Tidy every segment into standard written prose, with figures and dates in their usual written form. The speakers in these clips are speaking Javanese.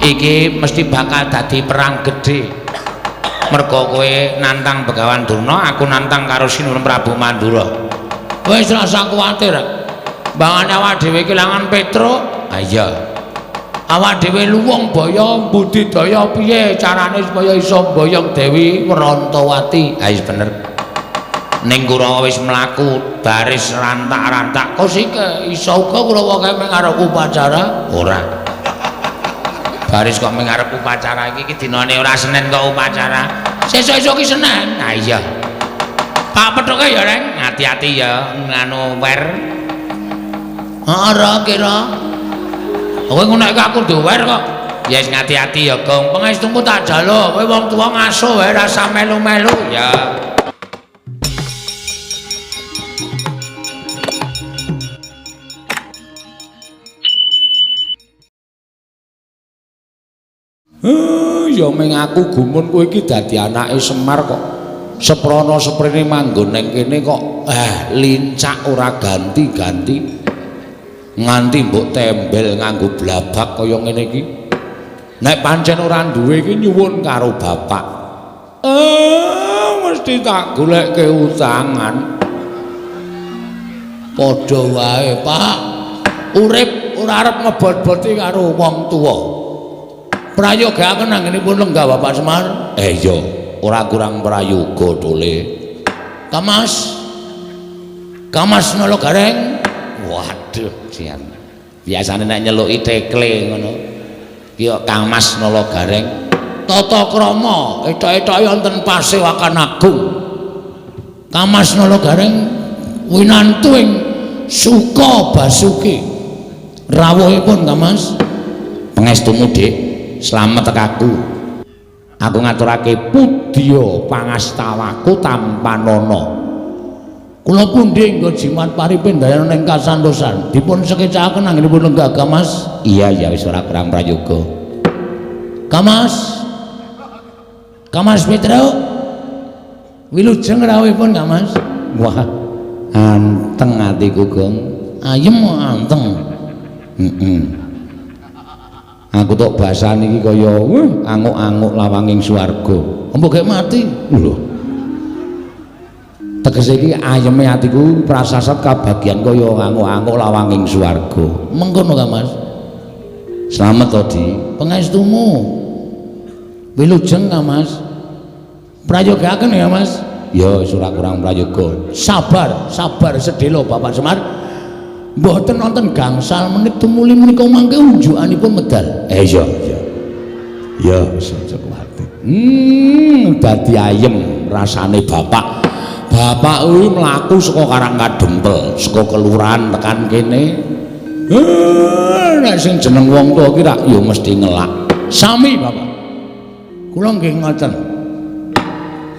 Iki mesti bakal dadi perang gedhe. Mergo kowe nantang Begawan Durna, aku nantang karo Sinuwun Prabu Mandura. Wis rasa kuwatir. Mbangane awak dhewe kelangan Petruk. Ha iya. Awak dhewe luwung baya budidaya piye carane supaya iso mboyong Dewi Wrantawati. Ha wis bener. Ning Kurawa wis mlaku baris rantak-rantak. Kosike iso uga Kurawa kae mung arep upacara? Ora. Baris kok mung arep upacara iki iki dinane ora Senin kok upacara. Sesuk-esuk ki Senin. Ha iya. Pak pethuke ya, Reng. Ati-ati ya nganu wer. Ora kira. Kowe ngono iki aku duwer kok. Ya wis ngati-ati ya, Gong. Pangestumu tak jaluk. Kowe wong tuwa ngaso wae rasa melu-melu. Ya. Ya ming aku gumun kowe iki dadi anake Semar kok. Seprana seprene manggon ning kene kok lincak ora ganti-ganti. Nganti mbok tembel nganggo blabak kaya ngene iki. Nek pancen ora duwe iki nyuwun karo bapak. Mesti tak golekke utangan. Padha wae, Pak. Urip ora arep ngebot-boti karo wong tuwa. Prayogaaken anggenipun lenggah Bapak Semar. Iya, ora kurang prayoga tole. Kamas. Kamas Nala Gareng. Waduh, sian. Biasane nek nyeluki tekle ngono. Ki kok Kamas Nala Gareng. Tata krama etok-etoke wonten Pasewakan Agung. Kamas Nala Gareng winantu ing Suka Basuki. Rawuhipun Kamas. Pangestumu, Dik. Slamet tekaku. Aku ngaturake pudya pangastawaku tampanana. Kula pundi nggo jimat paripin dayana ing kasantosan. Dipun sekecaken anggenipun lenggah Kamas. Iya ya wis ora kurang prayoga. Kamas. Kamas Petruk. Wilujeng rawuhipun Kamas. Wah, anteng atiku, Gong. Ayem anteng. Heeh. Aku tok basane iki kaya anguk-anguk lawanging swarga. Mbok gek mati. Lho. Tegese iki ayeme atiku prasasat kabagian kaya anguk-anguk lawanging swarga. Mengkono ka, Mas. Slamet to, Di. Pangestumu. Wilujeng ka, Mas. Prayogaaken ya, Mas. Ya wis ora kurang prayoga. Sabar, sabar sedhela Bapak Semar. Mboten wonten gangsal menit tumuli menika mangke unjukanipun medal. Iya, iya. Ya wis aja kuwatir. Dadi ayem rasane bapak. Bapak kuwi mlaku saka Karang Kadempel, saka kelurahan tekan kene. Nek sing jeneng wong tuwa ki rak ya mesti ngelak. Sami, Bapak. Kula nggih ngoten.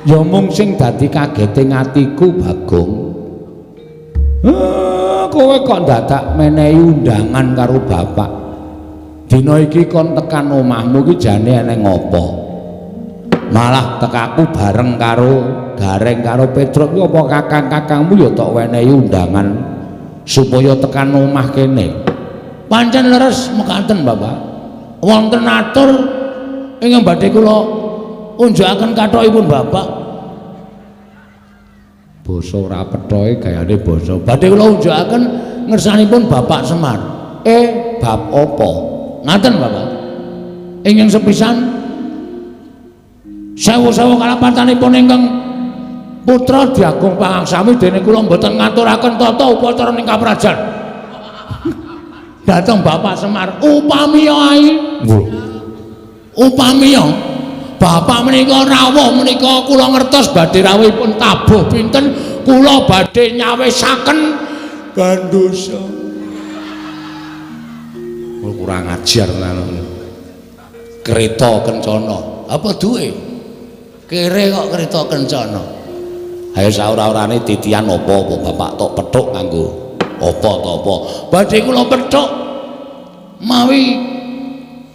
Ya mung sing dadi kagete atiku, Bagong. Kowe kok dadak menehi undangan karo bapak. Dina iki kon tekan omahmu iki jane eneng apa? Malah tekaku bareng karo Gareng karo Petruk iki apa kakang-kakangmu ya tok wenehi undangan supaya tekan omah kene. Pancen leres mekaten, Bapak. Wonten atur ingkang badhe kula unjukaken kathokipun Bapak. Basa ora pethoe gayane basa. Badhe kula unjukaken ngersanipun Bapak Semar. Bab apa? Ngaten, Bapak. Ingkang sepisan sewu-sewu kalapatanipun ingkang putra Diagung Pangaksami dene kula mboten ngaturaken tata upacara ing kaprajan. Dhateng Bapak Semar, upamiya ae. Upamiya Bapak menika rawuh menika kula ngertos badhe rawuhipun tabuh pinten kula badhe nyawisaken gandosa. Kurang ajar tenan. Kereta kencana. Apa duwe? Kere kok kereta kencana. Ayo saura-urane titian apa-apa Bapak tok pethuk nganggo apa to apa. Badhe kula pethuk mawi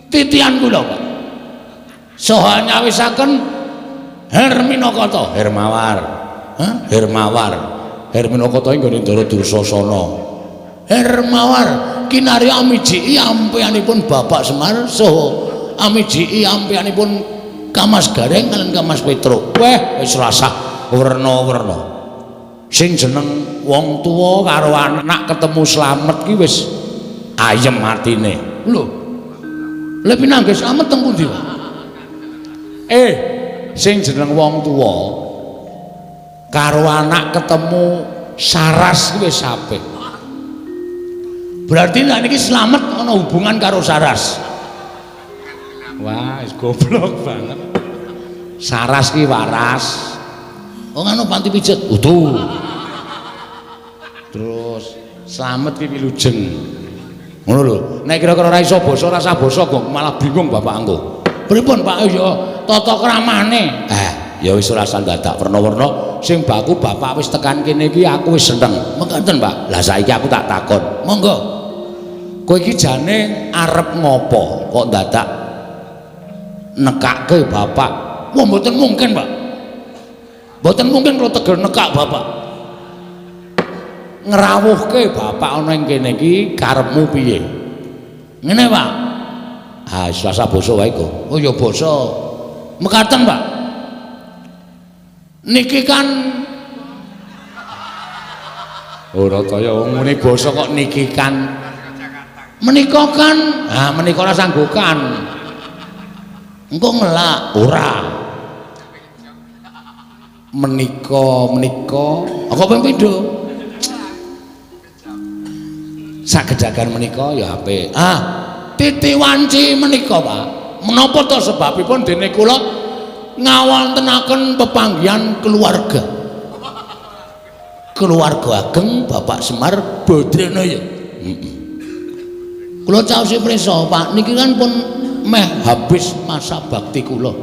titian kula, Pak. Saha nyawisaken Herminakata, Hermawar. Hah? Hermawar. Herminakata nggone Ndara Dursasana. Hermawar kinarya mijiki ampeyanipun Bapak Semar saha Amijiki ampianipun Kamas Gareng kalian Kamas Petruk. Weh, wis rasah werna-werna. Sing jeneng wong tuwa karo anak ketemu slamet ki wis ayem atine. Lho. Lha pinanggih slamet teng pundi, Pak? Sing jeneng wong tuwa karo anak ketemu saras ki wis apik. Berarti nek niki slamet ana hubungan karo saras. Wah, wis goblok banget. Saras ki waras. Oh ngono panti pijet. Utuh. Terus slamet ki wilujeng. Ngono lho. Nek kira-kira ora iso basa, ora usah basa kok malah bingung bapak engko. Pripun Pak? Ya tata kramane. Ya wis ora usah dadak werna-werna. Sing baku bapak wis tekan kene iki aku wis seneng. Mekaten, Pak. Lah saiki aku tak takon. Monggo. Kowe iki jane arep ngopo kok dadak nekake bapak? Wah, mboten mungkin, Pak. Mboten mungkin kalau tegel nekak bapak. Ngrawuhke bapak ana ing kene iki karepmu piye? Ngene, Pak. Ah, wis rasa basa wae kok. Oh ya basa. Mekaten, Pak. Niki kan ora kaya wong muni basa kok niki kan. Menika kan, ah menika ora sanggukan. Engko ngelak ora. Menika menika kok ping pindho? Sagedagan menika ya apik. Ah, titi wanci menika, Pak. Menapa to sebabipun dene kula ngawontenaken pepanggihan keluarga. Keluarga ageng Bapak Semar Badranaya. Heeh. Kula caosi prisa, Pak, niki kan pun meh habis masa bakti kula.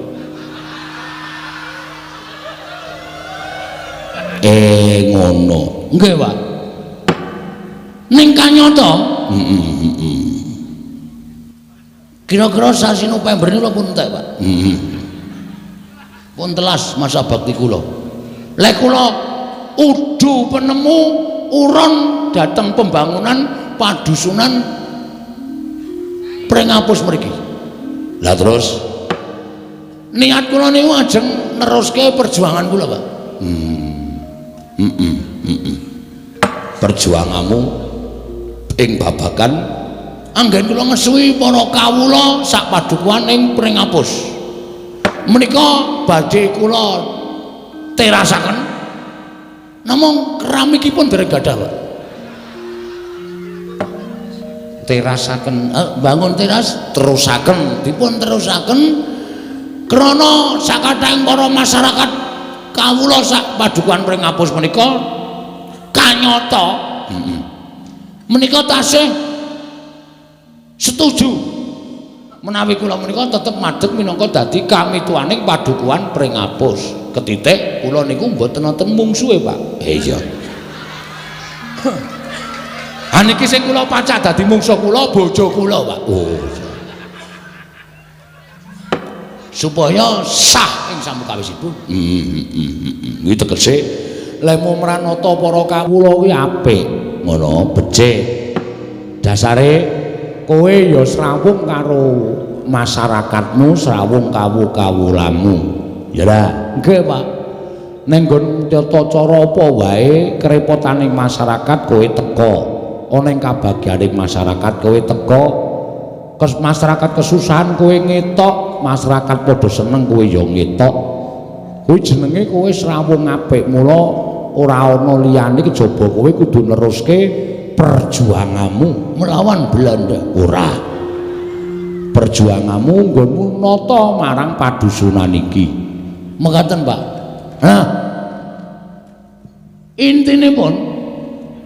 Ngono. Nggih, Pak. Ning kanyata, heeh. Kira-kira sasi November niku pun entek, Pak. Heeh. Pun telas masa bakti kula. Lek kula udu penemu urun dateng pembangunan padusunan Pringapus mriki. Lah terus niat kula niku ajeng neruske perjuangan kula, Pak. Perjuanganmu ing babagan anggen kula ngesuwi para kawula sak padukuhan ing Pringapus. Menika badhe kula terasaken namung keramikipun dereng gadah, Pak. Terasaken, bangun teras terusaken, dipun terusaken krana sakathahing para masyarakat kawula sak padukuhan Pringapus menika kanyata. Menika tasih setuju menawi kula menika tetep madheg minangka dadi kamituwaning padukuhan Pringapus. Ketitik kula niku mboten wonten mungsuhe, Pak. Iya. Ha niki sing kula pacak dadi mungsuh kula bojo kula, Pak. Oh. Supaya sah ing samukawisipun. Iki tegese lemu mranata para kawula kuwi apik, ngono becik. Dasare kowe ya srawung karo masyarakatmu, srawung kawu-kawulamu. Ya lah, nggih, Pak. Ning nggon tata cara apa wae kerepotaning masyarakat kowe teka. Ana ing kabagyaning masyarakat kowe teka. Masyarakat kesusahan kowe ngetok, masyarakat padha seneng kowe ya ngetok. Kuwi jenenge kowe srawung apik, mula ora ana liyane kejaba kowe kudu neruske perjuanganmu melawan Belanda. Ora. Perjuanganmu nggonmu nata marang padusunan iki. Mekaten, Pak. Nah, intinipun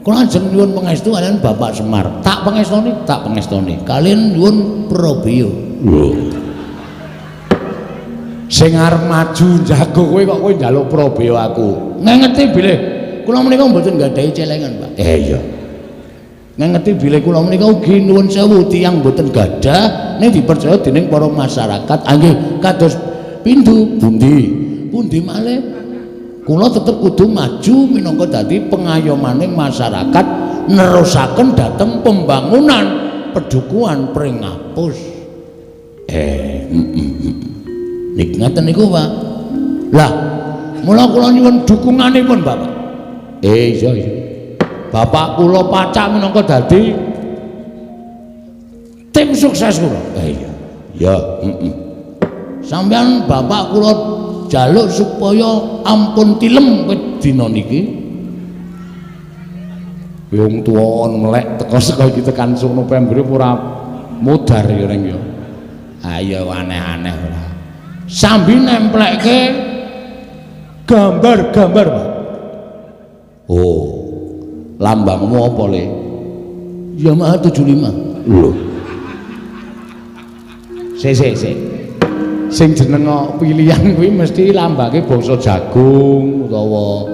kula ajeng nyuwun pangestu kaliyan Bapak Semar. Tak pangestoni, tak pangestoni. Kaliyan nyuwun prabeya. Lho. Sing arep maju njago kowe kok kowe njaluk prabeya aku. Ngengeti bilih kula menika mboten nggadahi celengan, Pak. Iya. Ngengeti bilih kula menika ugi nuwun sewu tiyang mboten gadah ning dipercaya dening para masyarakat. Nggih, kados pindhu pundi? Pundi malih? Kula tetep kudu maju minangka dadi pengayomaning masyarakat nerusaken dhateng pembangunan pedukuhan Pringapus. Niki ngaten niku, Pak. Lah, mula kula nyuwun dukunganipun, Bapak. Iya iya. Bapak kula pacak minangka dadi tim sukses kula. Iya. Ya, heeh. Sampeyan bapak kula jaluk supaya ampun tilem wit dina niki. Wong tuwa melek teko saka iki tekan sono pembre ora mudhar ya reng ya. Ayo aneh-aneh ora. Sambi nemplekke gambar-gambar, Pak. Oh. Lambangmu apa, Le? Yamaha 75. Lho. Sik sik sik. Sing jeneng pilihan kuwi mesti lambange bangsa jagung utawa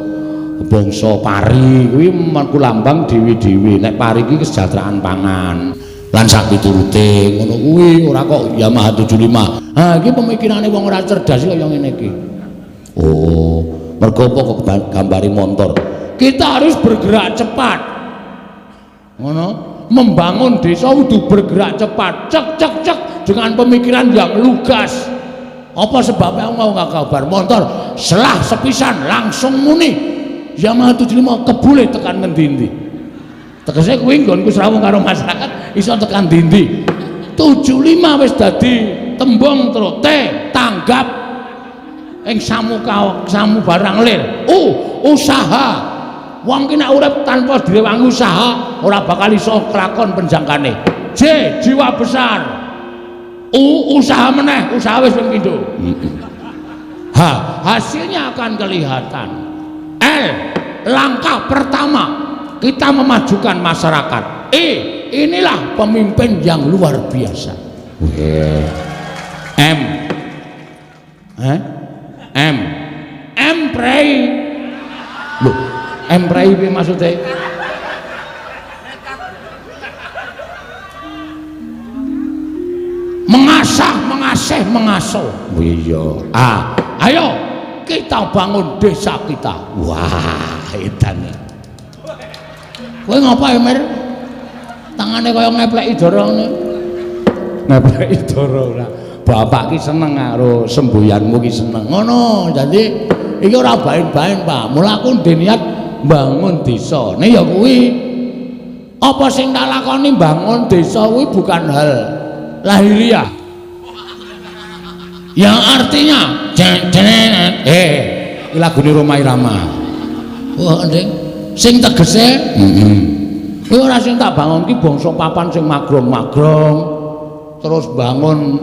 bangsa pari kuwi merku lambang dhewe-dhewe. Nek pari kuwi kesejahteraan pangan lan sak piturute ngono kuwi ora kok Yamaha 75. Ha iki pemikirane wong ora cerdas kaya ngene iki. Oh, mergo apa kok gambare montor? Kita harus bergerak cepat. Ngono, membangun desa kudu bergerak cepat. Cek cek cek dengan pemikiran yang lugas. Apa sebabnya aku mau nggak kabar motor selah sepisan langsung muni Yamaha 75 kebule tekan ngendi-endi. Tegese kuwi nggonku srawung karo masyarakat iso tekan ndi-ndi. 75 wis dadi tembung terus T tanggap ing samuka samu barang lir. U usaha. Wong ki nek urip tanpa direwangi usaha ora bakal iso kelakon penjangkane. J jiwa besar. U usaha meneh, usaha wis ping pindho. H hasilnya akan kelihatan. L langkah pertama kita memajukan masyarakat. E inilah pemimpin yang luar biasa. M M M prei. Loh, M prei piye maksudnya? Mengasah, mengasih, mengasuh. Iya. Ah, ayo kita bangun desa kita. Wah, edan. Kowe ngapa ya, Mir? Tangane kaya ngepleki dara ngene. Ngepleki dara ora. Bapak ki seneng karo semboyanmu ki seneng. Ngono, dadi iki ora baen-baen, Pak. Mula aku ndek niat bangun desa. Nek ya kuwi apa sing tak lakoni bangun desa kuwi bukan hal lahiriah. Yang artinya iki lagune Rhoma Irama. Wah, nding sing tegese heeh. Kuwi ora sing tak bangun ki bangsa papan sing magrong-magrong terus bangun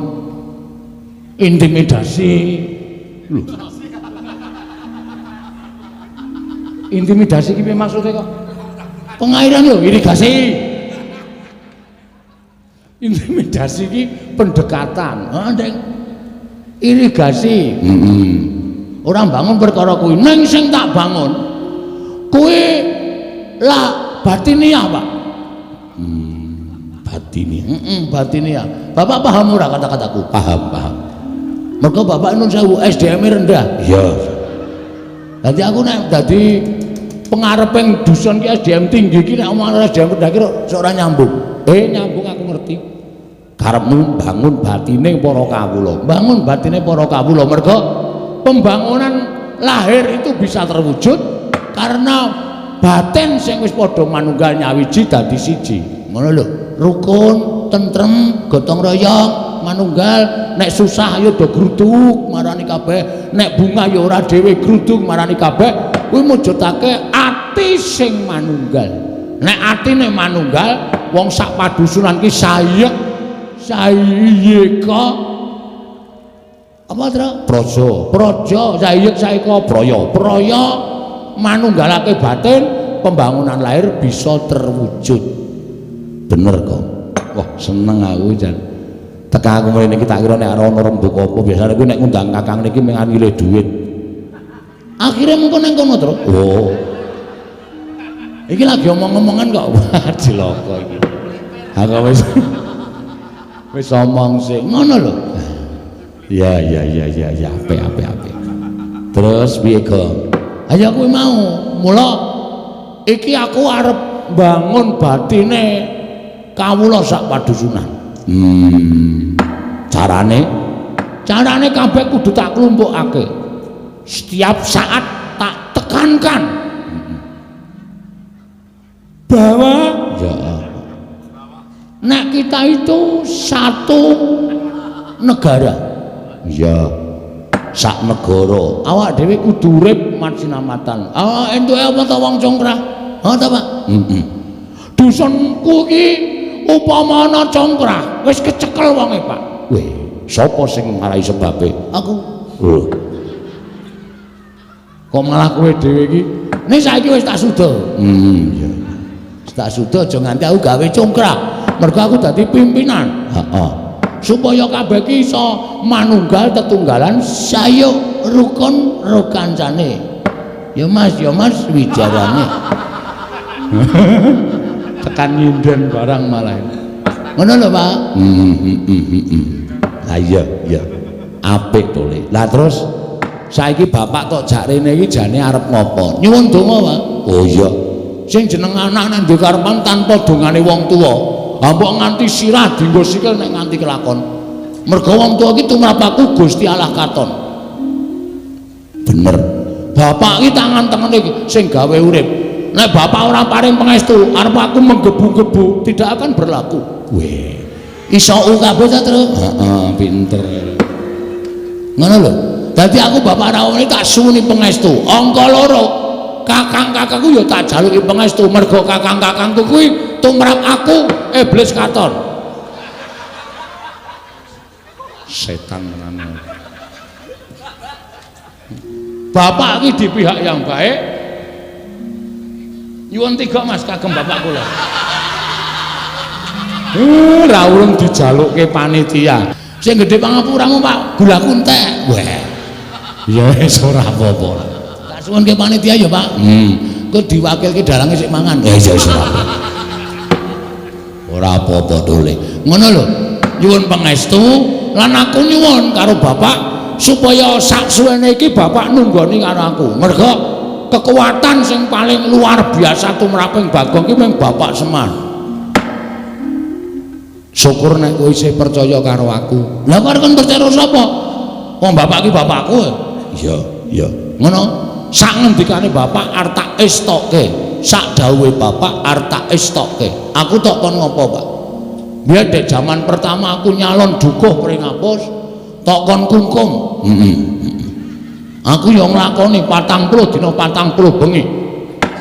intimidasi. Lho. Intimidasi ki piye maksude kok? Pengairan lho, irigasi. Intimidasi ki pendekatan. Ha, nding. Irigasi. Heeh. Ora bangun perkara kuwi. Ning sing tak bangun kuwi lah batiniah, Pak. Batiniah. Heeh, batiniah. Bapak paham ora kata-kataku? Paham, paham. Mergo bapak nun sewu SDM rendah. Iya. Dadi aku nek dadi pengareping dusun ki SDM tinggi ki nek omongan SDM rendah ki ora nyambung. Nyambung aku ngerti. Karepmu bangun batine para kawula. Bangun batine para kawula mergo pembangunan lahir itu bisa terwujud karena batin sing wis padha manunggal nyawiji dadi siji. Ngono lho. Rukun, tentrem, gotong royong, manunggal, nek susah ya do gruduk marani kabeh, nek bunga ya ora dhewe gruduk marani kabeh, kuwi mujudake ati sing manunggal. Nek atine manunggal, wong sak padusunan ki sayek sayeka apa tra? Praja, praja sayek saeka praya, praya manunggalake batin, pembangunan lahir bisa terwujud. Bener kok. Wah, seneng aku jan. Teka aku mrene iki tak kira nek ana rembug apa, biasane kuwi nek ngundang kakang niki mung ngilih duit. Akhire mengko nang kono, Tru. Oh. Iki lagi omong-omongan kok. Wah, cilaka iki. Aku wis omong sing ngono lho. Ya ya ya ya ya, apik apik apik. Terus piye, Gong? Ayo kuwi mau. Mula iki aku arep bangun batine kawula sak padusunan. Carane? Carane kabeh kudu tak klumpukake. Setiap saat tak tekankan bahwa ya nek kita itu satu negara. Ya sak negara. Awak dhewe kudu urip masinamatan. Ah entuke apa to wong congkrah? Ha ta, Pak? Heeh. Dusunku iki upama ana congkrah, wis kecekel wonge, Pak. Weh, sapa sing marai sebabe? Aku. Lho. Kok malah kowe dhewe iki? Nek saiki wis tak suda. Iya. Wis tak suda aja nganti aku gawe congkrah. Mergo aku dadi pimpinan. Heeh. Supaya kabeh iki iso manunggal tetunggalan sayuk rukun rukancane. Ya Mas, ya Mas wijarane. Tekan nyinden barang malah. Ngono lho, Pak. Lah iya, iya. Apik to, Le. Lah terus saiki bapak tok jak rene iki jane arep ngopo? Nyuwun donga, Pak. Oh iya. Sing jeneng anak nek duwe karepan tanpa dongane wong tuwa, mbok nganti sirah dienggo sikil nek nganti kelakon. Mergo wong tuwa iki tumrap aku Gusti Allah katon. Bener. Bapak iki tangan tengene iki sing gawe urip. Nek bapak ora paring pangestu, arep aku menggebu-gebu tidak akan berlaku. Weh. Iso kabeh ta, Tru? Heeh, pinter. Ngono lho. Dadi aku bapak rawuh tak suwuni pangestu. Angka loro, kakang-kakangku ya tak jaluki pangestu mergo kakang-kakangku kuwi tumrap aku iblis katon. Setan tenan. Bapak iki di pihak yang baik. Nyuwun tiga Mas kagem bapak kula. Ora urung dijalukke panitia. Sing gedhe pangapuramu Pak, gulaku entek. Weh. Ya wis ora apa-apa. Tak suwunke panitia ya, Pak. Engko diwakilke dalange sik mangan. Ya iya wis ora apa. Ora apa-apa tole. Ngono lho. Nyuwun pangestu lan aku nyuwun karo bapak supaya sak suwene iki bapak nunggoni karo aku. Mergo kekuatan sing paling luar biasa tumraping Bagong ki mung Bapak Semar. Syukur nek kowe isih percaya karo aku. Lah kok kon percaya sapa? Wong bapak ki bapakku. Iya, iya. Ngono. Sak ngendikane bapak arep tak estoke. Sak dawuhe bapak arep tak estoke. Aku tok kon ngopo, Pak? Biyen dek jaman pertama aku nyalon dukuh Pringapus, tok kon kungkum. Heeh. Aku yo nglakoni 40 dina 40 bengi.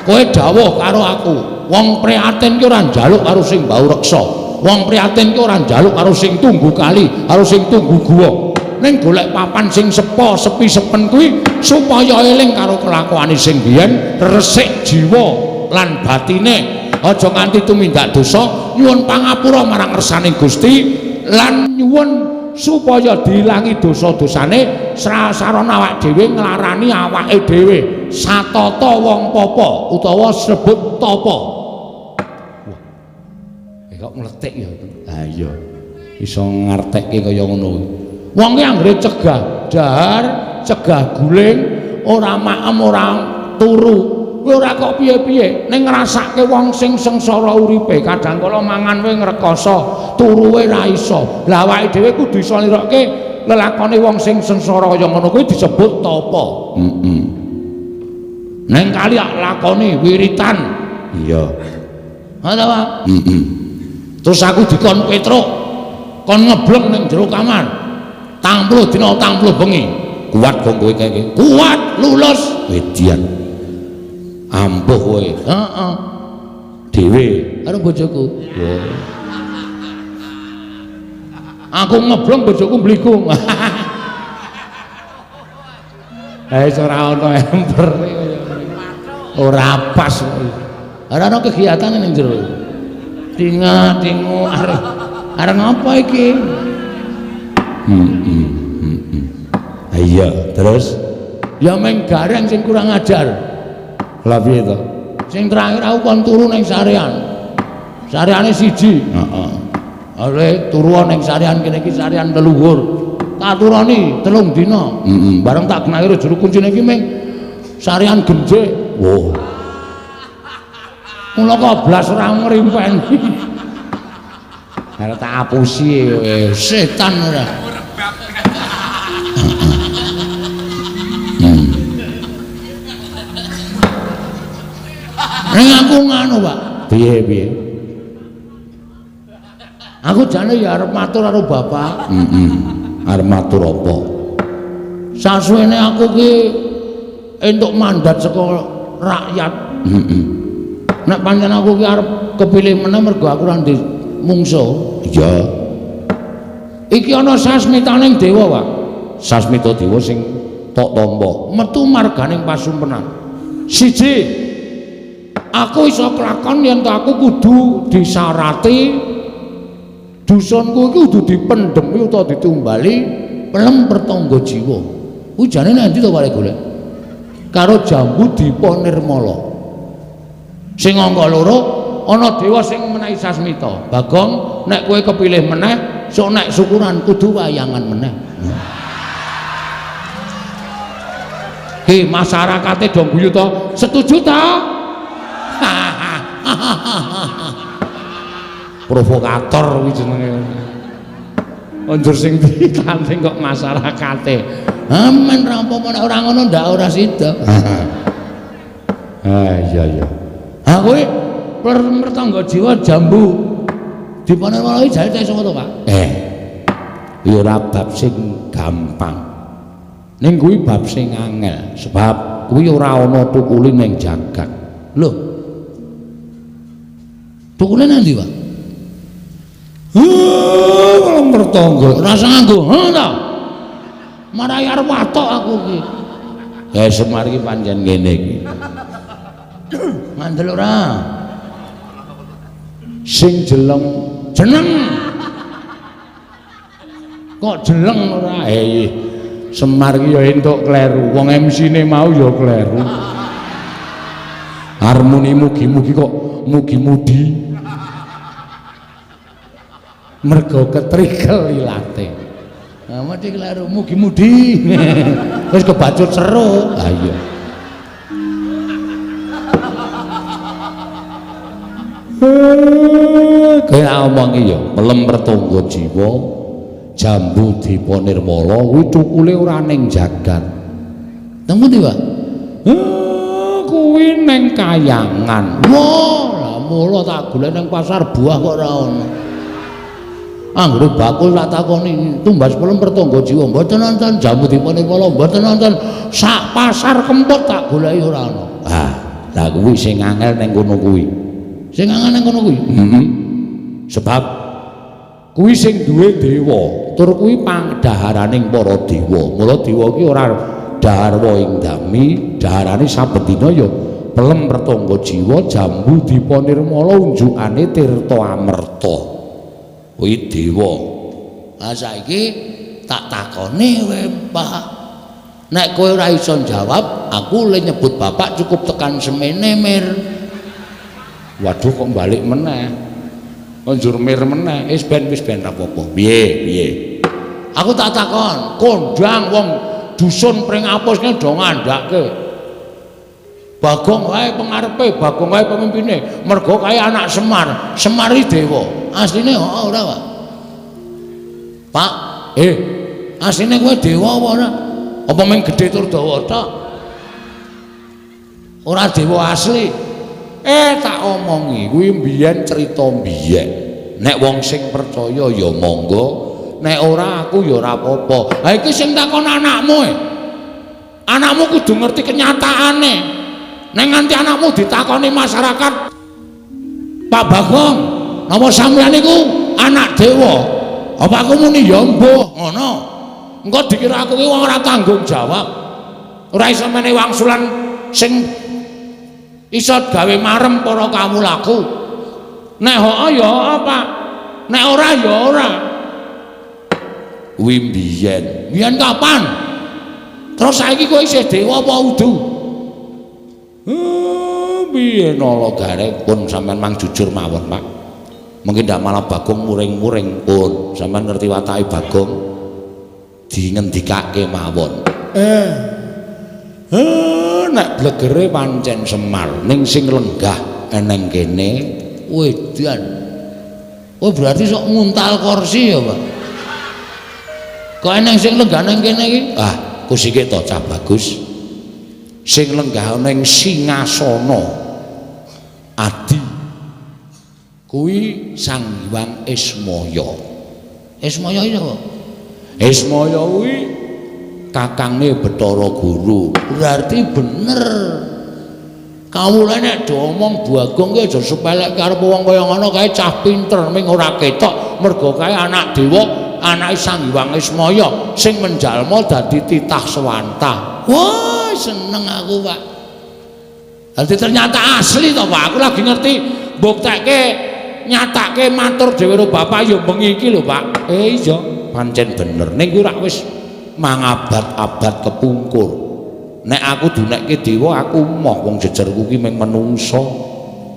Kowe dawuh karo aku, wong prihatin ki ora njaluk karo sing bau reksa. Wong prihatin ki ora njaluk karo sing tunggu kali, karo sing tunggu guwa. Ning golek papan sing sepo, sepi sepen kuwi supaya eling karo kelakuane sing biyen, resik jiwa lan batine. Aja nganti tumindak dosa, nyuwun pangapura marang ngersane Gusti lan nyuwun supaya diilangi dosa-dosane sarana awak dhewe nglarani awake dhewe satata wong papa utawa sebut tapa. Wah. Kok mletik ya. Ha iya. Iso ngartekke kaya ngono. Wong ki anggere cegah dahar, cegah guling, ora maem, ora turu. Kowe ora kok piye-piye, ning ngrasake wong sing sengsara uripe, kadang kala mangan kowe ngrekoso, turu ora iso. Lah awake dhewe kudu iso nirokke lelakone wong sing sengsara kaya ngono kuwi disebut tapa. Heeh. Neng kali lakoni wiritan. Iya. Ha ta, Pak? Heeh. Terus aku dikon Petruk, kon ngebleng ning jero kamar. 40 dina 40 bengi. Kuat kok kowe kae. Kuat, lulus. Wedian. Ampuh kowe. Heeh. Dhewe karo bojoku. Wah. Aku ngebleng bojoku mbligung. Eh ora ana emper ora pas. Ora ana kegiatan ning jero. Tinga-tingu arep arep ngapa iki? Iya, terus ya meng gareng sing kurang ajar. Lah piye to? Sing terakhir aku kon turu ning sarean. Sareane siji. Heeh. Ale turu ning sarean kene iki sarean leluhur. Tak turoni 3 dina. Heeh. Bareng tak genahke jero kuncine iki meng sarean genjik. Wah. Mula kok blas ora ngrimpeni. Arep tak apusi kowe, setan ora. Ning aku nganu, Pak. Piye-piye? Aku jane ya arep matur karo bapak. Heeh. Arep matur apa? Sasuwene aku ki entuk mandat saka rakyat. Heeh. Nek pancen aku ki arep kepilih meneh mergo aku ora ndek mungsuh. Iya. Iki ana sasmitaning dewa, Pak. Sasmita dewa sing tok tampa metu marganing pasumpenan. Siji, aku iso kelakon yen aku kudu disarati dusunku iki kudu dipendhemi utawa ditumbali pelem pertangga jiwa. Kuwi jane nang endi to Pak golek? Karo jambu Dipa Nirmala. Sing angka loro ana dewa sing menehi sasmita. Bagong, nek kowe kepilih meneh, sok nek syukuran kudu wayangan meneh. Ki masyarakate do guyu to? Setuju ta? Provokator kuwi jenenge. Anjur sing ditanding kok masyarakate. Amen ra apa-apa nek ora ngono ndak ora sida. Ah iya iya. Ha kowe pertangga jiwa jambu Dipa Nirmala iki jane saka to, Pak? Ya ora bab sing gampang. Ning kuwi bab sing angel, sebab kuwi ora ana tukule ning jagat. Lho. Tukule nang ndi, Pak? Heh, mertangga. Ora usah nganggo. Heh ta. Marai arep watok aku iki. Ya Semar iki pancen ngene iki. Ngandel ora? Sing jeleng jeneng. Kok jeleng ora? Semar iki ya entuk kleru. Wong MC-ne mau ya kleru. Harmoni mugi-mugi kok mugi-mudi. Mergo ketrikel ilate. Nah, mesti kleru mugi-mudi. Wis kebacut seru. Ha iya. Kaya omongi ya, pelem pertangga jiwa jambu Dipa Nirmala kuwi tukule ora ning jagat. Teng pundi, Pak? Kuwi ning kayangan. Wah, lah mula tak golek ning pasar buah kok ora ono. Anggere bakul tak takoni tumbas pelem pertangga jiwa mboten nonton jambu Dipa Nirmala mboten nonton sak pasar Kempot tak goleki ora ono. Ah, lah kuwi sing angel ning kono kuwi. Sing angel ning kono kuwi. Heeh. Sebab kuwi sing duwe dewa, tur kuwi pangdaharaning para dewa. Mula dewa ki ora dahar ing dami, daharane saben dina ya pelem pertangga jiwa jambu Dipa Nirmala unjukane tirta amerta. Kuwi dewa. Ha saiki tak takoni kowe, Pak. Nek kowe ora iso jawab, aku le nyebut bapak cukup tekan semene, Mir. Waduh kok balik meneh. Njur mir meneh. Wis ben ra apa-apa. Piye, piye? Aku tak takon, kondang wong dusun Pringapus ki do ngandhake. Bagong wae pengarepe, Bagong wae pemimpine. Mergo kae anak Semar, Semar iki dewa. Asline heeh ora, Pak? Pak, asline kowe dewa apa ora? Apa mung gedhe tur dawa tok? Ora dewa asli. Tak omongi, kuwi mbiyen cerita mbiyen. Nek wong sing percaya ya monggo, nek ora aku ya ora apa-apa. Ha iki sing takon anakmu e. Anakmu kudu ngerti kenyataane. Nek nganti anakmu ditakoni masyarakat, Pak Bagong, napa sampeyan niku anak dewa? Apa aku muni ya mbuh ngono. Engko dikira aku ki wong ora tanggung jawab. Ora iso menehi wangsulan sing iso gawe marem para kawulaku. Nek heeh ya heeh, Pak. Nek ora ya ora. Kuwi mbiyen. Mbiyen kapan? Terus saiki kowe isih dewa apa udu? Piye nala gareng pun sampean mang jujur mawon, Pak. Mungkin ndak malah Bagong muring-muring pun sampean ngerti watake Bagong dingendikake mawon. Nek blegere pancen Semar ning sing lenggah eneng kene wedan. Oh berarti sok nguntal kursi ya, Pak. Kok eneng sing lenggah nang kene iki? Ah, kusike to cah bagus. Sing lenggah ning singasana. Adi kuwi Sang Hyang Ismaya. Ismaya iki sapa? Ismaya kuwi kakangne Bathara Guru. Berarti bener. Kawula nek diomong Bagong ki aja sepelekke karo wong kaya ngono kae cah pinter ming ora ketok mergo kae anak dewa, anake Sang Hyang Ismaya sing menjalma dadi titah sewantah. Wah, seneng aku, Pak. Dadi ternyata asli to, Pak. Aku lagi ngerti mbuktekke nyatake matur dhewe karo bapak ya bengi iki lho, Pak. Iya, pancen bener. Ning kuwi rak wis mangabad-abad kepungkur. Nek aku dunekke dewa aku moh wong jejerku ki mung menungso.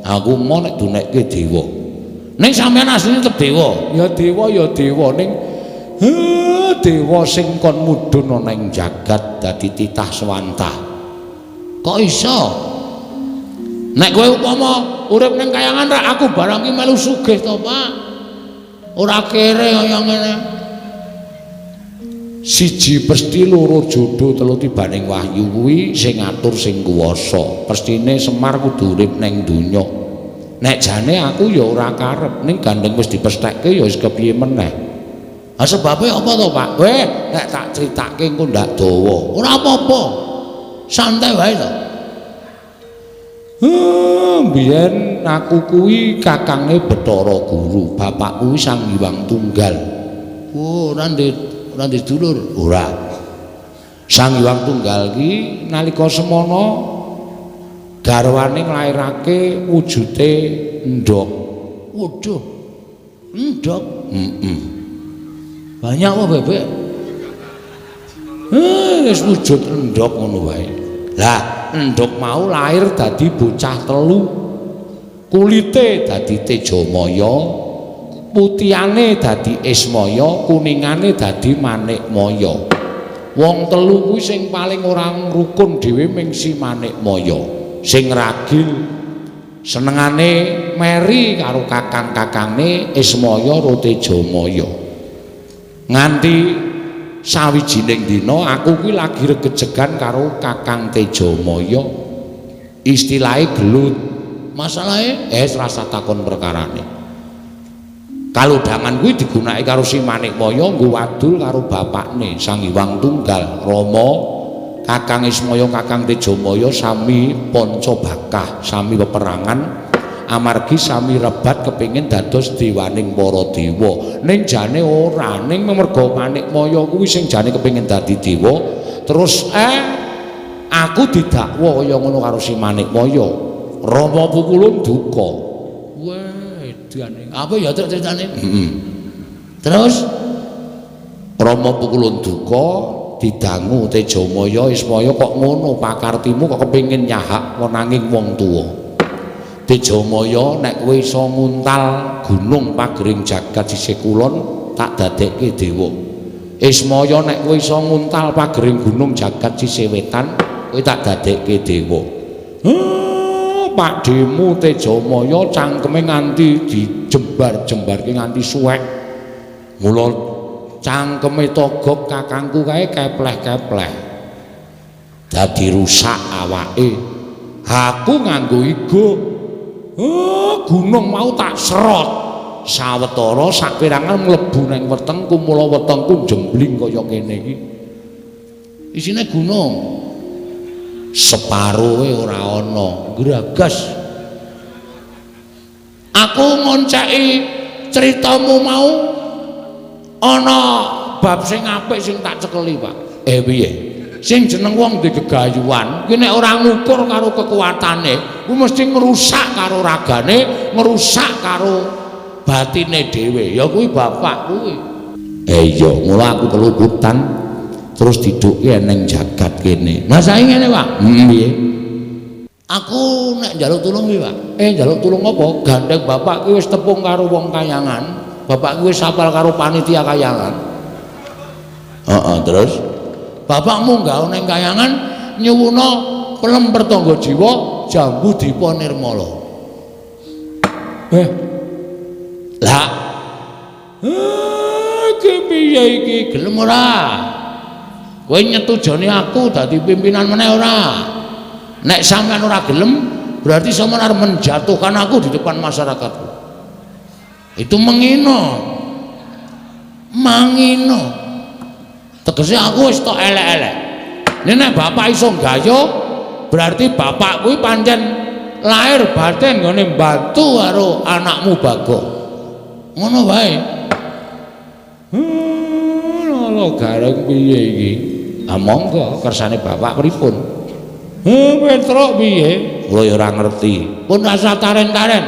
Aku moh nek dunekke dewa. Ning sampeyan asline tetep dewa. Ya dewa ya dewa ning dewa sing kon mudhun ana ing jagat dadi titah sewantah. Kok iso? Nek kowe upama urip ning kayangan rak aku barang ki melu sugih to, Pak. Ora kere kaya ngene. Siji pesti loro jodo telu tibaning wahyu kuwi sing ngatur sing kuwasa. Pestine Semar kudu urip ning donya. Nek jane aku ya ora karep ning gandeng wis dipesthekke ya wis kepiye meneh. Ha sebabe apa to, Pak? Weh, nek tak critake engko ndak dawa. Ora apa-apa. Santai wae to. Biyen aku kuwi kakange Bathara Guru, bapakku kuwi Sang Hyang Tunggal. Oh, ora ndek dulur? Ora. Sang Hyang Tunggal ki nalika semono garwane nglairake wujute endhog. Waduh. Endhog? Heeh. Banyak apa bebek? Wis wujud endhog ngono wae. Lah, endhog mau lahir dadi bocah telu. Kulite dadi Tejamaya, putihane dadi Ismaya, kuningane dadi Manikmaya. Wong telu kuwi sing paling ora rukun dhewe ming si Manikmaya. Sing ragil senengane meri karo kakang-kakangne Ismaya ro Tejamaya. Nganti sawijining dina aku kuwi lagi regejegan karo Kakang Tejamaya. Istilahe gelut. Masalahe rasa takon perkarane. Kalodhangan kuwi digunakake karo si Manikmaya nggo wadul karo bapakne Sang Hyang Tunggal Rama. Kakang Ismaya Kakang Tejamaya sami panca bakah, sami peperangan amargi sami rebat kepingin dados dewaning para dewa. Ning jane ora, ning merga Manikmaya kuwi sing jane kepingin dadi dewa, terus aku didakwa kaya ngono karo si Manikmaya. Rama pukulun duka. Wah, edane. Apa ya ceritane? Heeh. Terus Rama pukulun duka didangu Tejamaya Ismaya kok ngono pakartimu kok kepingin nyahak nanging wong tuwa. Tejamaya nek kowe iso nguntal gunung pagering jagat sisih kulon tak dadekke dewa. Ismaya nek kowe iso nguntal pagering gunung jagat sisih wetan kowe tak dadekke dewa. Pakdemu Tejamaya cangkeme nganti dijembar-jembarke nganti suwek. Mula cangkeme togok kakangku kae kepleh-kepleh. Dadi rusak awake. Aku nganggo igo. Gunung mau tak serot. Sawetara saperangan mlebu nang wetengku, mula wetengku jembling kaya ngene iki. Isine gunung. Separoe ora ana, gragas. Aku ngonceki critamu mau ana bab sing apik sing tak cekeli, Pak. Piye? Sing jeneng wong ndek gegayuhan kuwi nek ora ngukur karo kekuatane, kuwi mesti ngrusak karo ragane, ngrusak karo batine dhewe. Ya kuwi bapak kuwi. Iya, mula aku keluputan terus didukke ning jagat kene. Lah saiki ngene, Pak. Piye? Aku nek njaluk tulung piye, Pak? Njaluk tulung apa? Gandeng bapak kuwi wis tepung karo wong kayangan. Bapak kuwi wis apal karo panitia kayangan. Heeh, terus bapak munggah ning kayangan nyuwuna pelem pertangga jiwa jambu dipa nirmala. Lah. Iki piye iki? Gelem ora? Kowe nyetujoni aku dadi pimpinan meneh ora? Nek sampean ora gelem, Berarti sampean arep menjatuhkan aku di depan masyarakatku. Itu mengino. Mangino. Tegese aku wis tok elek-elek. Nek bapak iso gayuh, berarti bapak kuwi pancen lahir batin nggone mbantu karo anakmu Bagong. Ngono wae. Lho gareng piye iki? Ah monggo kersane bapak pripun? Petruk piye? Kula ya ora ngerti. Pun rasa taren-taren.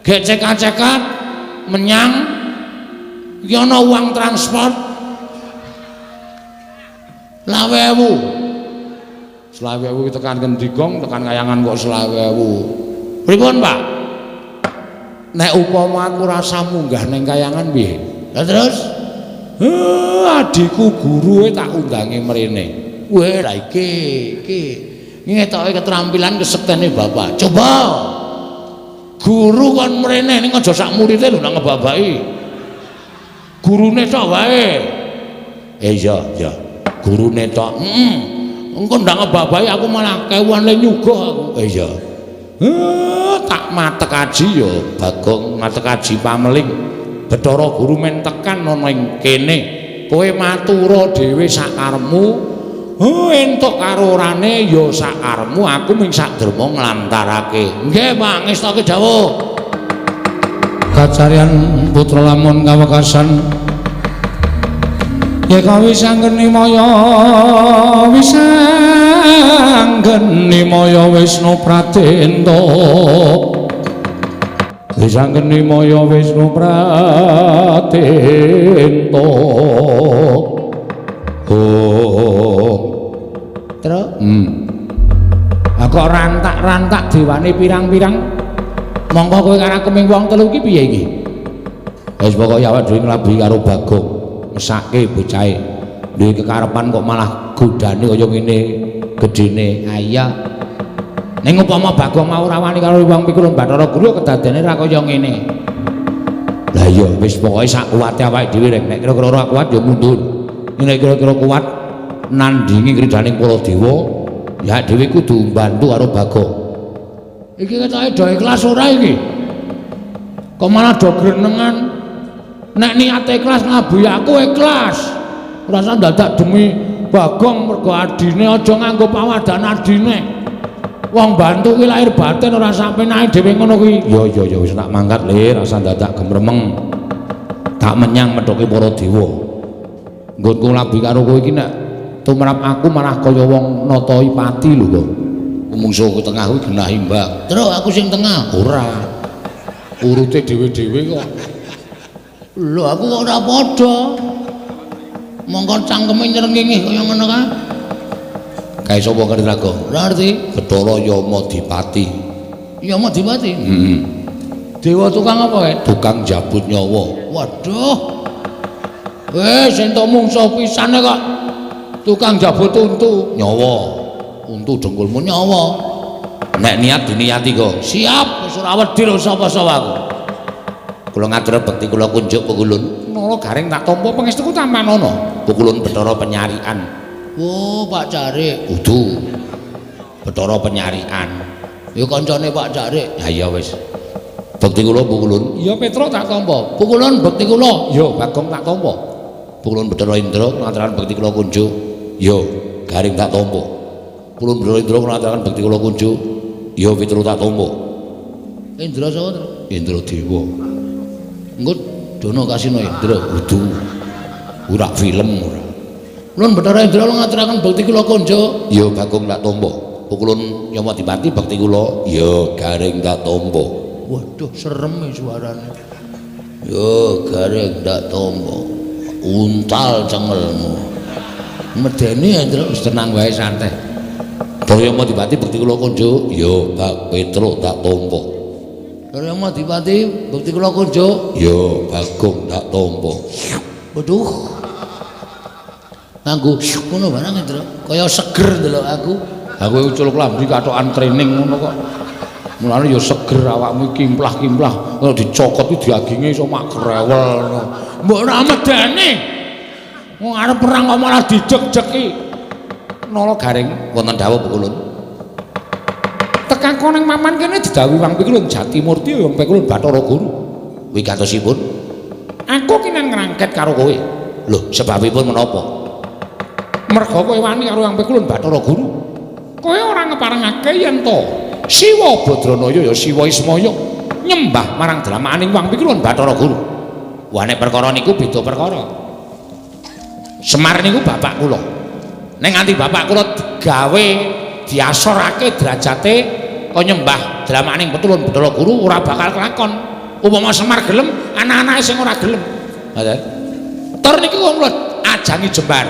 Gek cekat-cekat menyang iki ana uang transport 25.000. 25.000 tekan kendi gong, tekan kayangan kok 25.000. Pripun, Pak? Nek upama aku rasa munggah ning kayangan piye? Lah terus? Adikku gurue tak undangi mrene. Weh, lah iki iki ngetoke keterampilan kesektene bapak. Coba. Guru kon mrene ning aja sak murite lho nang ngebabaki. Gurune tok wae. Iya, iya. Gurune tok. Heeh. Engko ndak ngebabaki aku malah kewuan le nyuguh aku. Iya. Tak matek aji ya Bagong, matek aji pameling. Bathara Guru men tekan ana ing kene. Kowe matura dhewe sakarepmu. Entuk karo orane ya sakarepmu, aku ming saderma nglantarake. Nggih, Pak, ngestoke dawuh. Kacaryan putra lamun kawekasan yeka wisanggeni maya wisanggeni maya Wisnu Pradenta wisanggeni maya Wisnu Pradenta. Oh Tru kok rantak-rantak dewane pirang-pirang mongko kowe karo aku ming wong telu iki piye iki? Wis pokoke awake dhewe nglabuhi karo Bagong, mesake bocahe. Duwe kekarepan kok malah godane kaya ngene gedene. Ha iya. Ning upama Bagong mau ora wani karo wong pikulun Bathara Guru kedadene ra kaya ngene. Lah iya wis pokoke sak kuwate awake dhewe rek. Nek kira-kira ora kuat ya mundur. Nek kira-kira kuat nandingi kridaning para dewa, ya dhewe kudu mbantu karo Bagong. Iki ketoke do ikhlas ora iki? Kok malah do grenengan? Nek niat ikhlas nglabuhi aku ikhlas. Ora usah dadak demi Bagong mergo adine, aja nganggo pawadan adine. Wong bantu kuwi lahir batin ora sampe nae dhewe ngono kuwi. Ya ya ya wis tak mangkat le, rasa dadak gemremeng. Tak menyang methuke para dewa. Nggonku nglabuhi karo kowe iki nek tumrap aku malah kaya wong natoi pati lho kok. Mungsuh ku tengah kuwi genah imbang. Terus aku sing tengah. Ora. Urute dhewe-dhewe kok. Lho aku kok ora padha. Mongko cangkeme nyrengenge kaya ngono kae. Kae sapa ngerti Raga? Ora ngerti. Bathara Yama Dipati. Yama Dipati? Heeh. Dewa tukang apa kae? Tukang jabut nyawa. Waduh. Wis entuk mungsuh pisane kok. Tukang jabut untu. Nyawa. Untu dengkulmu nyawa. Nek niat diniati kok. Siap, wis ora wedi lho sapa-sapa aku. Kula ngatur bekti kula kunjuk pukulun. Nala garing tak tampa pangestuku tampanana. Pukulun Bathara Penyarikan. Oh, Pak Carik. Kudu. Bathara Penyarikan. Ya kancane Pak Carik. Ya iya wis. Bekti kula pukulun. Ya Petruk tak tampa. Pukulun bekti kula. Ya Bagong tak tampa. Pukulun Bathara Indra ngaturaken bekti kula kunjuk. Ya garing tak tampa. Pukulun Bathara Indra ngaturaken bekti kula kunjuk. Ya Petruk tak tampa. Indra sapa, Tru? Indra Dewa. Engko dono kasino Indra. Kudu. Ora film ora. Ulun Bathara Indra ngaturaken bekti kula kunjuk. Ya Bagong tak tampa. Pukulun Yama Dipati bekti kula. Ya garing tak tampa. Waduh serem suarane. Ya garing tak tampa. Untal cengelmu. Medeni Indra. Wis tenang wae santai. Bathara Yama Dipati bekti kula kunjuk. Ya Bak Petruk tak tampa. Bathara Yama Dipati bekti kula kunjuk. Ya Bagong tak tampa. Waduh. Nganggo ngono barang Indra. Kaya seger ndelok aku. Aku ucul klambi katokan training ngono kok. Mulane ya seger awakmu kimplah-kimplah. Kalau dicokot iki daginge iso mak grewel ngono. Mbok ora medeni. Wong arep perang kok malah dijek-jeki. Nala garing wonten dawuh pukulun. Tekan Kelakon ing papan kene didhawuhi Wang Pikulun Jatimurti Wang Pikulun Bathara Guru. Wigatosipun aku ki nang ngrangket karo kowe. Lho, sebabipun menapa? Merga kowe wani karo Wang Pikulun Bathara Guru. Kowe ora ngeparengake yen to Siwa Badranaya ya Siwa Ismaya nyembah marang dramaaning Wang Pikulun Bathara Guru. Wah, nek perkara niku beda perkara. Semar niku bapak kula. Nek nganti bapak kula digawe diasorake derajate kok nyembah dramaaning Petulun Bathara Guru ora bakal kelakon. Upama Semar gelem, anak-anake sing ora gelem. Ngoten. Tur niku kula ajangi jembar.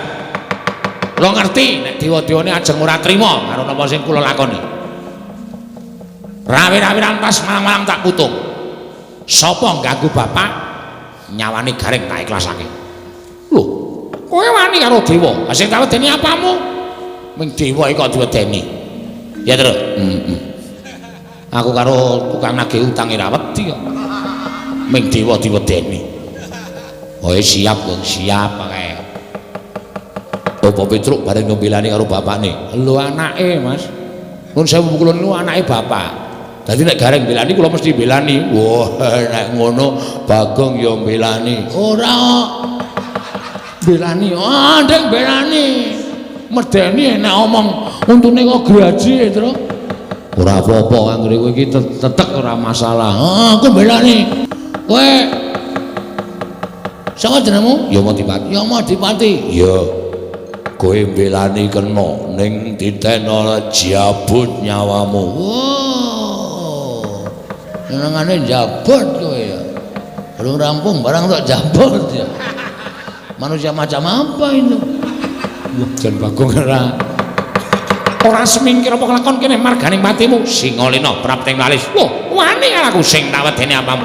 Kula ngerti nek dewa-dewane ajeng ora trima karo napa sing kula lakoni. Rawi-rawi rantas malang-malang tak putung. Sapa ngganggu bapak nyawane Gareng tak ikhlasake. Lho, kowe wani karo dewa. Sing tak wedeni apamu? Ming dewa iki kok diwedeni. Ya, Tru. Heeh. Aku karo tukang nagih utang ora wedi kok. Ming dewa diwedeni. Oh, siap, Gong, siap kae. Bapak Petruk bareng nyombelani karo bapakne. Lho anake, Mas. Nun sewu kula niku anake bapak. Dadi nek Gareng mbelani kula mesti mbelani. Wah, nek ngono Bagong ya mbelani. Ora mbelani. Ah, ndek mbelani. Medeni nek omong untune kok graji, Tru. Ora apa-apa anggere kowe iki tetek ora masalah. Ah, aku mbelani. Kowe sapa jenengmu? Yamadipati. Yamadipati. Iya. Kowe mbelani kena ning ditena jabut nyawamu. Wow. Senengane jabut kowe ya. Belum rampung barang tok jabut ya. Manusia macam apa itu? Wah, jan Bagong ora semingkir apa kelakon kene marganing patimu. Singalena prapting lalis. Lho, wani aku sing tak wedeni apamu.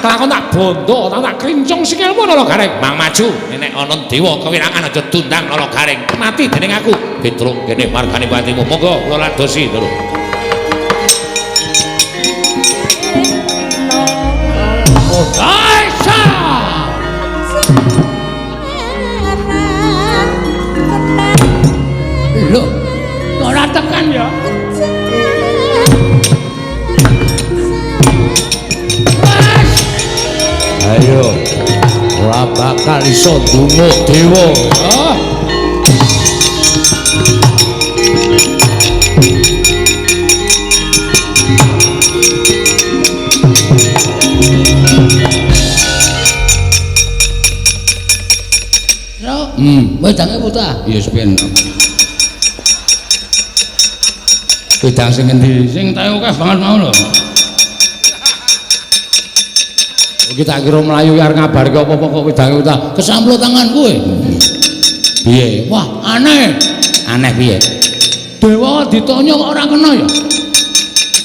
Kelakon tak bondo, tak krincung sikilmu Nala Gareng. Mang maju, nek ana dewa kewirangan aja dundang Nala Gareng. Mati dening aku. Petruk kene margane patimu. Monggo kula ladosi, Tru. Oh, Aisyah. Lho, kok ora tekan ya? Ayo, ora bakal iso ndungo dewa. Ah. Wedange putah. Ya wis ben. Wedang sing endi? Sing tae akeh banget mau lho. Iki tak kira mlayu arep ngabarke apa-apa kok wedange utah. Kesamplo tangan kowe. Piye? Wah, aneh. Aneh piye? Dewa ditanya kok ora kena ya?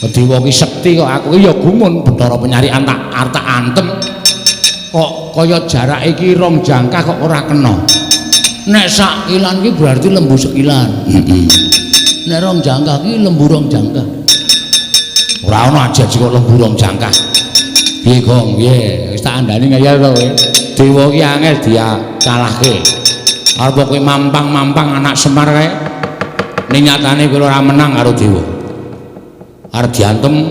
Dewa ki sekti kok aku ki ya gumun Bathara Penyarikan tak arep tak antem. Kok kaya jarak iki rong jangkah kok ora kena. Nek sak kilan ki berarti lembu sekilan. Heeh. Nek rong jangkah ki lembu rong jangkah. Ora ana aja kok lembu rong jangkah. Piye Gong? Piye? Wis tak andani ngeyel to kowe. Dewa ki angel dikalahke. Arep kowe mampang-mampang anak Semar kae. Ning nyatane kowe ora menang karo dewa. Arep diantem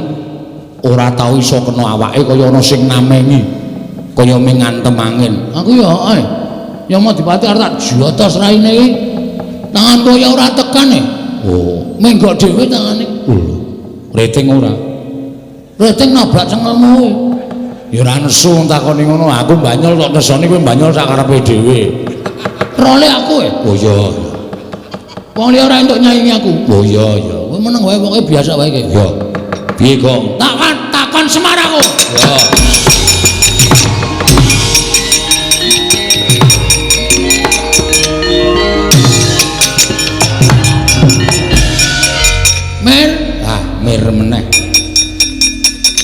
ora tau iso kena awake kaya ana sing namengi. Kaya ming ngantem angin. Aku ya ae. Yamadipati arep tak jotos raine iki. Tanganku ya ora tekan e. Oh, menggok dhewe tangane. Lho, rating ora. Rating nabrak cengelmu kowe. Ya ora nesu takoni ngono, aku banyol kok nesoni kowe banyol sak karepe dhewe. Role aku e. Oh iya. Wong liya ora entuk nyaingi aku. Oh iya iya. Kowe meneng wae pokoke biasa wae iki. Iya. Piye, Gong? Takon Semar aku. Ya. Mir, ah mir meneh.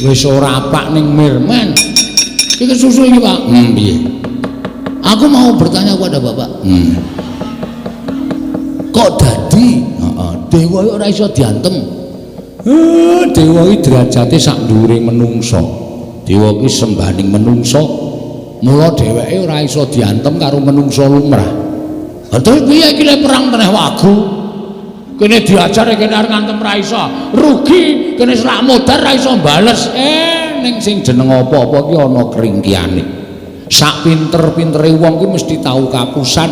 Wis ora apak ning mir men. Iki susu iki, Pak. Piye? Aku mau bertanya kepada Bapak. Kok dadi heeh, dewa ora iso diantem? Dewa iki derajate sak dhuwure menungsa. Dewa iki sembahaning menungsa. Mula dheweke ora iso diantem karo menungsa lumrah. Lah terus piye iki lek perang teneh wagu? Kene diajar kene arep ngantem ra iso. Rugi kene selak modar ra iso bales. Ning sing jeneng apa-apa ki ana kringkiane. Sak pinter-pintere wong ki mesti tau kapusan.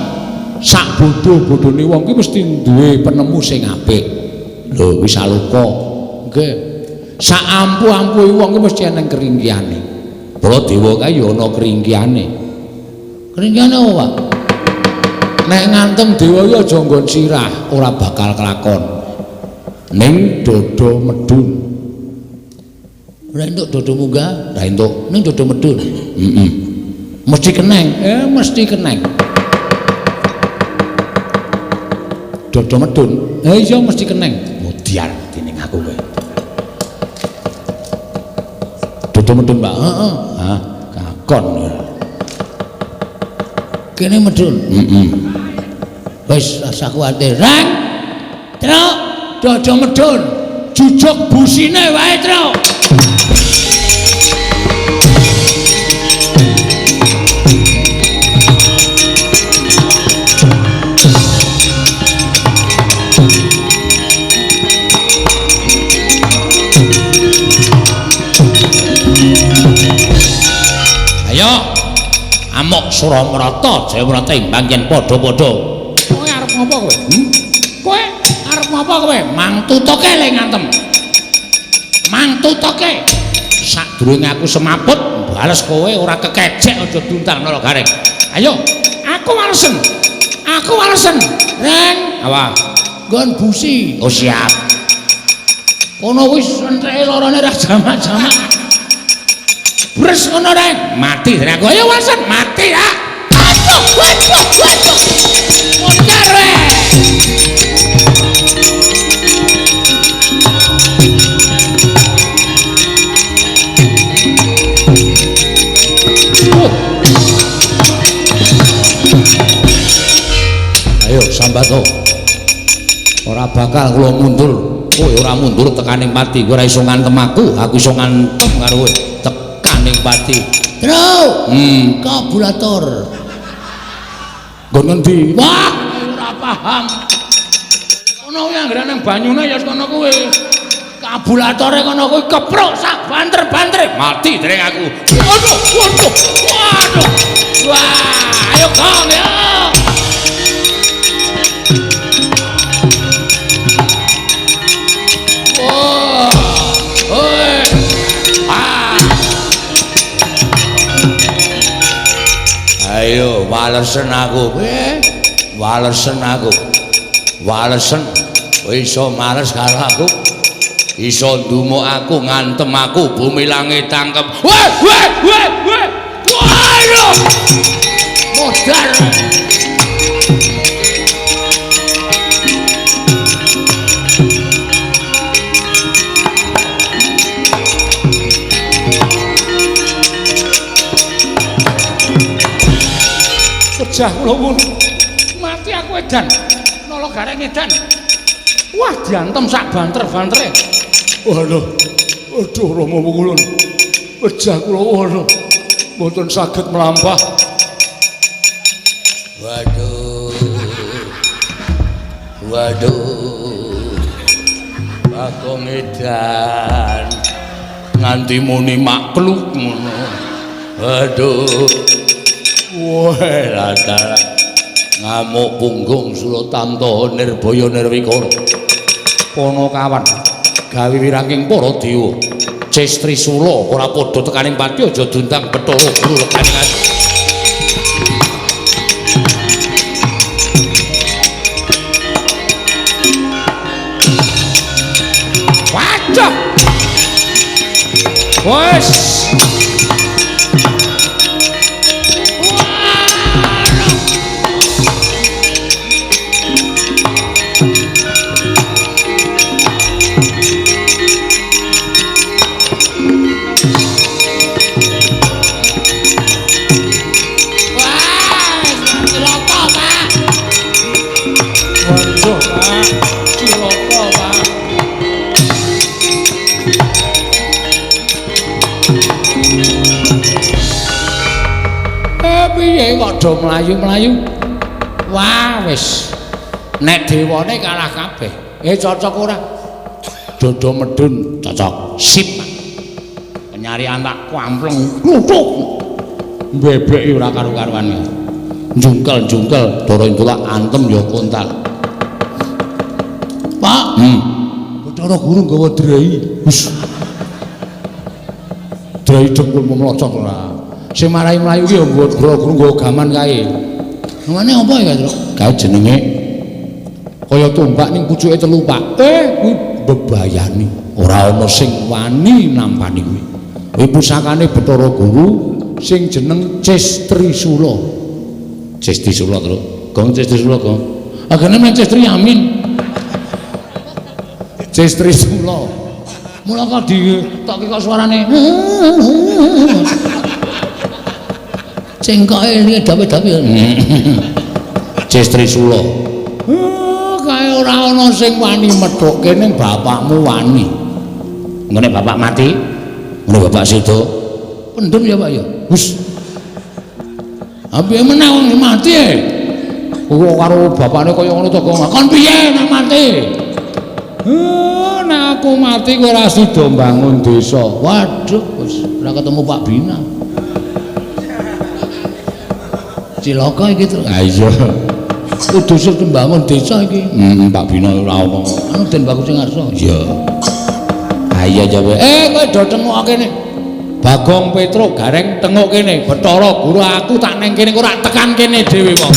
Sak bodho-bodhone wong ki mesti duwe penemu sing apik. Lho wis aluka. Nggih. Sak ampuh-ampuhe wong ki mesti eneng kringkiane. Para dewa kae ya ana kringkiane. Kringkiane apa, Pak? Nek ngantem dewa iki aja nggon sirah, ora bakal kelakon. Ning dodo medun. Ora entuk dodo munggah, ora entuk. Ning dodo medun. Heeh. Mesti keneng. Mesti keneng. Dodo medun. Iya mesti keneng. Mudiar dening aku kowe. Dodo medun, Pak. Heeh. Hah, kakon. Kene medun. Heeh. Wis rasa kuwatir. Reng. Truk, dodo medun. Jujuk busine wae, Truk. Ayo. Amok Suramrata, Jayamrata imbang yen padha-padha. Kowe arep ngopo kowe? Kowe arep ngopo kowe? Mang tutuke le ngantem. Mang tutuke. Sadurunge aku semaput, bales kowe ora kekejek aja duntang nala gareng. Ayo, aku walesen. Aku walesen. Reng, awa. Nggon busi. Oh siap. Kono wis entreke lorone ra jamak-jamak. Bres ngono reng, mati aku. Ayo walesen, mati ya. Aduh, waduh, waduh. Modar reng. Ayo sambato. Ora bakal kula mundur. Kowe ora mundur tekaning pati. Kowe ora iso ngantem aku, aku iso ngantem karo kowe. Tekaning pati. Truk. Karburator. Nggon ngendi? Wah, ora paham. Kono kuwi anggere nang banyune ya kono kuwi. Karburatore kono kuwi kepruk sak banter-bantere. Mati dereng aku. Waduh, waduh. Waduh. Wah, ayo kong ya. Wah. Oi. Ah. Ayo walesen aku. Walesen aku. Walesen. Kowe iso males karo aku. Iso ndumuk aku, ngantem aku, bumi langit tangkep. Weh, weh, weh, weh. Waduh. Modar. Pejah kula ngono. Mati aku edan. Nala gareng edan. Wah, diantem sak banter-bantere. Waduh. Aduh Rama kula. Pejah kula ngono. Mboten saged mlampah. Waduh. Waduh. Bagong edan. Nganti muni makluk ngono. Waduh. Wah, latar ngamuk punggung Suratamta Nirbaya Nirwikara. Panakawan gawe wiranging para dewa. Ces Trisula ora padha tekaning pati aja diundang Bathara Guru lekaning ati. Waduh. Wes. Piye kok do mlayu-mlayu? Wah, wis. Nek dewane kalah kabeh. Cocok ora? Dodo medun cocok. Sip. Penyarian tak kampleng. Kluthuk. Bebeki ora karu-karuan. Jungkel-jungkel Dara Intulak antem ya kontal. Pak, Bathara Guru nggawa drai. Wis. Drai dengkul mlocot ora. Sing marai mlayu ki ya nggawa Bathara Guru nggawa gaman kae. Namane apa ya, Truk? Kae jenenge kaya tombak ning pucuke telu, Pak. Kuwi bebayani. Ora ana sing wani nampani kuwi. Kuwi pusakane Bathara Guru sing jeneng Cestrisula. Cestrisula, Truk. Gong Cestrisula, Gong. Agane men Cestri Amin. Cestrisula. Mula kok ditoki kok suarane. Cengkoke iki dawe-dawe. Cestrisula. Kae ora ana sing wani methukke ning bapakmu wani. Ngene bapak mati, ngene bapak sedo. Pendem ya, Pak ya. Wis. Piye meneh wong mati e? Kok karo bapakne kaya ngono to, Kong. Kon piye nek mati? Nek aku mati kowe ora sida mbangun desa. Waduh, wis ora ketemu Pak Bina. Cilaka iki, Truk. Ha iya. Kudu sing mbangun desa iki. Pak Bina ora ono. Anu Den Bagus sing ngarsa. Iya. Ha iya jawe. Kowe do tengok kene. Bagong Petruk Gareng tengok kene. Bathara Guru aku tak neng kene ora tekan kene dhewe wong.